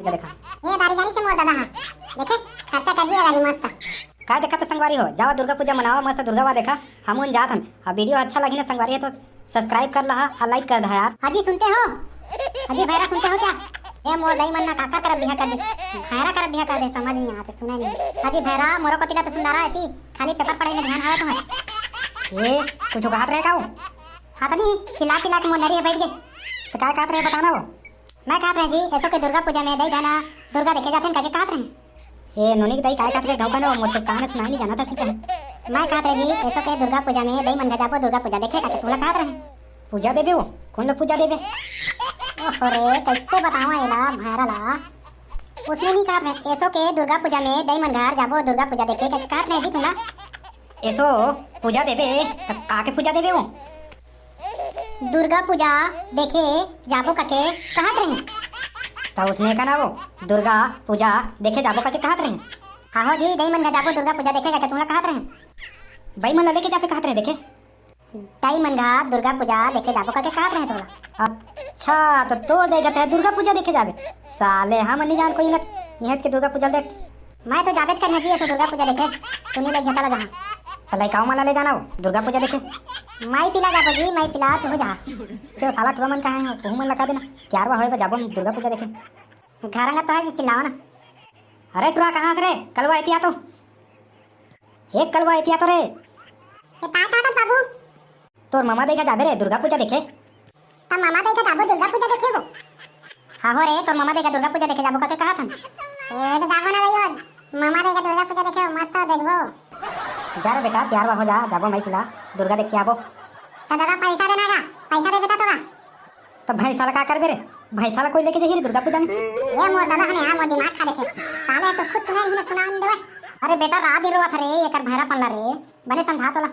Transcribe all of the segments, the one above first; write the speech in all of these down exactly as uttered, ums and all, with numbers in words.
देखा। ये दारी जानी से मोर दादा हा। देखे, खर्चा कर दिया दारी मस्त। का देखा तो संगवारी हो, जावा दुर्गा पूजा मनावा मस्त दुर्गा वा देखा। हमन जात हन। अब वीडियो अच्छा लगी ना संगवारी है तो subscribe कर लहा और like कर दहा यार। हाजी सुनते हो? हाजी भैरा सुनते हो क्या? ए मोर दाई मन ना काका तरफ बिहा कर दे, भैरा तरफ बिहा कर दे, समझ नहीं आते, सुना नहीं। हाजी भैरा मोरो को तिला तो सुंदारा है ती, खाली पेपर पढ़ाई में ध्यान आवे तुम्हारे। ये कुछ कहत रहे का वो? हाँ तो नहीं, चिल्ला चिल्ला के मोर नरी बैठ गए। तो काय कहत रहे बताना वो? मैं कहत रहे जी, एसो के दुर्गा पूजा में दई गाना दुर्गा देखे जाथे न काके कहत रहे। ए नोनी के दई काय कहत रहे गाँव का ना, मोर तो कहानी सुनाई नहीं जाना था सुनते हैं। मैं कहत रहे जी, एसो के दुर्गा पूजा में दई मन घर जाबो दुर्गा पूजा देखे काके तुला कहत रहे। पूजा देबे वो? कौन ला पूजा देबे? ओहो रे, कैसे बताओ एला भैरा ला? उसने नहीं कहत रहे, एसो के दुर्गा पूजा में दई मन घर जाबो दुर्गा पूजा देखे काके कहत रहे जी तुला। एसो पूजा देबे, त काके पूजा देबे वो? दुर्गा पूजा देखे जाबो काके कहत रहे। त उसने का ना वो दुर्गा पूजा देखे जाबो काके कहत रहे। हाँ हो जी, दई मन घर जाबो दुर्गा पूजा देखे काके तुला कहत रहे। बई मन ला लेके जाबे कहत रहे देखे। दई मन घर दुर्गा पूजा देखे जाबो काके कहत रहे तोला। अच्छा, तो तोर दई कहत है दुर्गा पूजा देखे जाबे। साले हम नहीं जान कोई लग, यहाँ के दुर्गा पूजा देख। मैं तो जाबेच करना जी, एसो दुर्गा पूजा देखे। तू नहीं ले घेता ला जहाँ। तो लइकाओ मन ला ले जाना वो दुर्गा पूजा देखे। माई पिला जाबो जी, माई पिला तू हो जा। से साला टुरा मन कहाँ है, ओहू मन ला का देना। क्यारवा होए बा जाबो हम दुर्गा पूजा देखे। घर अंगत तो है जी, चिल्लाओ ना। अरे टुरा कहाँ से रे? कलवा एतिया तो। हे कलवा एतिया तो रे। ए, का कहत बाबू? तोर मामा दई घर जाबे रे दुर्गा पूजा देखे। त मामा दई घर जाबो दुर्गा पूजा देखे वो? हाँ हो रे, तोर मामा दई घर दुर्गा पूजा देखे जाबो काके कहत हन। ए, तो जाबो ना भैया, मामा दई घर दुर्गा पूजा देखे वो, मस्त देखबो। जा रे बेटा, तैयार हो जा, जाबो माई पिला, दुर्गा देख के आबो। त दादा पैसा देना का? पैसा देबे त तोरा। त भैंसा ला का करबे रे? भैंसा ला कोई लेके जाही रे दुर्गा पूजा में? ये मोर दादा हने, हाँ, मोर दिमाग खा देथे। साले तो खुद सुना नहीं ना, सुना नहीं देवे। अरे बेटा, रात दिन रोवत रे, एकर भैरा पल्ला रे, बने समझा तोला।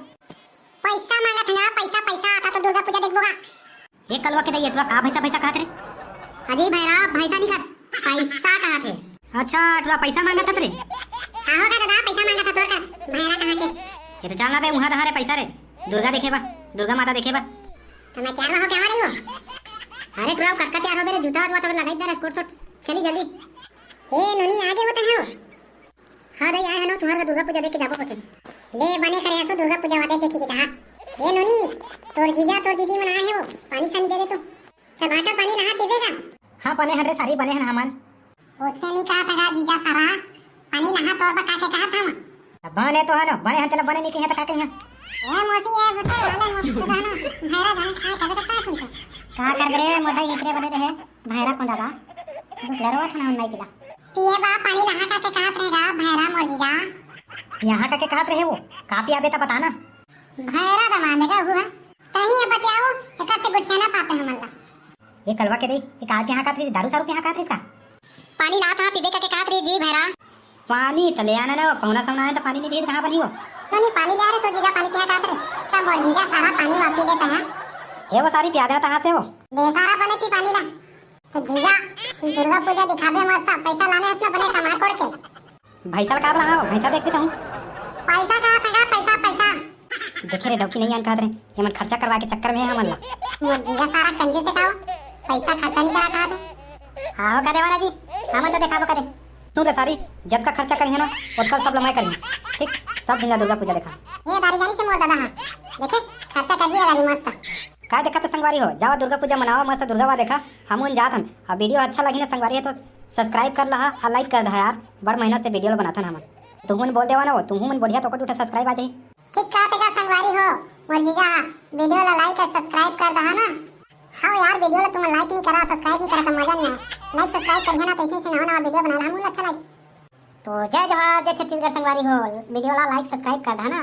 पैसा मांगत है ना, पैसा, पैसा आता तो दुर्गा पूजा देखबो का? ये कलवा के दई, ये टुरा का भैंसा, भैंसा कहत रे? अजी भैरा, भैंसा नहीं कहत, पैसा कहत है। अच्छा, टुरा पैसा मांगत हत रे? आहो का दादा, पैसा मांगत हत तोर का, भैरा कहाँ के? ये तो चल ना बे, उहाँ तहां रे पैसा रे, दुर्गा देखे बा, दुर्गा माता देखे बा। तो मैं तैयार हो क्या रही हो? अरे टुरा, कतका तैयार हो बे रे, जूता वूता तो लगाई दे रे, कोट सोट, चली जल्दी। ए नोनी, आगे होता है वो। हाँ दई, आए हन, तुहर का दुर्गा पूजा देख के जाबो कथे। ले बने करे असो दुर्गा पूजा वादे देखी के जहाँ। ए नोनी, तोर जीजा तोर दीदी मन आए हे वो, पानी सानी दे दे तो। त भाटा पानी नहा पीबे का? हाँ बने हन रे सारी, बने हन हमन। उसने नहीं कहा था का जीजा सारा, पानी नहा तोर बका के कहा था। बने तो हन, बने हन तेला बने नहीं कहिया त का कहिया। ए मोती, ए बुता, आले मोती तो हन, भैरा जाने खाए खाबे तो का सुनते। का कर रे मोटा इकरे बने रहे, भैरा कौन दादा? दुख लरो था ना उन्नाई पिला। पिए बा पानी नहा का के कहत रहे गा, भैरा मोर जीजा। यहाँ का के कहत रहे वो, का पियाबे त बता ना। भैरा दमांद का हुआ, तही ये बतियाओ, एकर से गुठिया ना पापे हमन ला। ये कलवा के दई, ये का पिया कहत रही, दारू सारू पिया कहत रही इसका? पानी लात हा पीबे का के कहत रही जी भैरा। पानी त ले आना ना, पहुना सौना है त पानी नहीं दे त कहाँ बनी वो? तो नहीं पानी ले आ रे, तो जीजा पानी पिया कहत रहे, तब मोर जीजा सारा पानी वापी लेता है। हे वो सारी पिया देना तहाँ से वो। ले सारा बने पी पानी ला। तो जीजा, दुर्गा पूजा दिखाबे मस्त, पैसा लाने हस ना बने कमा कोड़ के। भैंसा ला का बोला हो? भैंसा देखबे तहूँ। पैसा कहा था का? पैसा, पैसा। देखे रे डौकी नहीं आन कहत रहे, एमन खर्चा करवा के चक्कर में है हमन ला। मोर जीजा सारा कंजूस है का हो? पैसा खर्चा नहीं करा कहा था। हाँ हो का देवारा जी, हमन तो देखाबो करे। सुन रे सारी, जतका खर्चा करी है ना, ओतका सब ला मैं करी। ठीक, सब दिन ला दुर्गा पूजा देखा। ये दारी जानी से मोर दादा हाँ। देखे, खर्चा कर दिया दारी मस्त। का देखा तो संगवारी हो, जावा दुर्गा पूजा मनावा मस्त दुर्गा वा देखा। हमन जात हन। अब वीडियो अच्छा लगी ना संगवारी है तो subscribe कर लहा और like कर दहा यार, बड़ मेहनत से वीडियो ला बनाथन हमन। तुहू मन बोल देवा ना वो, तुहू मन बढ़िया तो उठा subscribe आ जाही। ठीक कहा तेगा संगवारी हो, मोर जीजा वीडियो ला like और subscribe कर दहा ना। हाँ यार, वीडियो ला तुम like नहीं करा, subscribe नहीं करा तो मजा नहीं आए। Like subscribe करिए ना, तो इसमें से नवा नवा वीडियो बनाना हमन अच्छा लगे। तो जय जोहार, जय छत्तीसगढ़ संगवारी हो, वीडियो ला like subscribe कर दहा ना।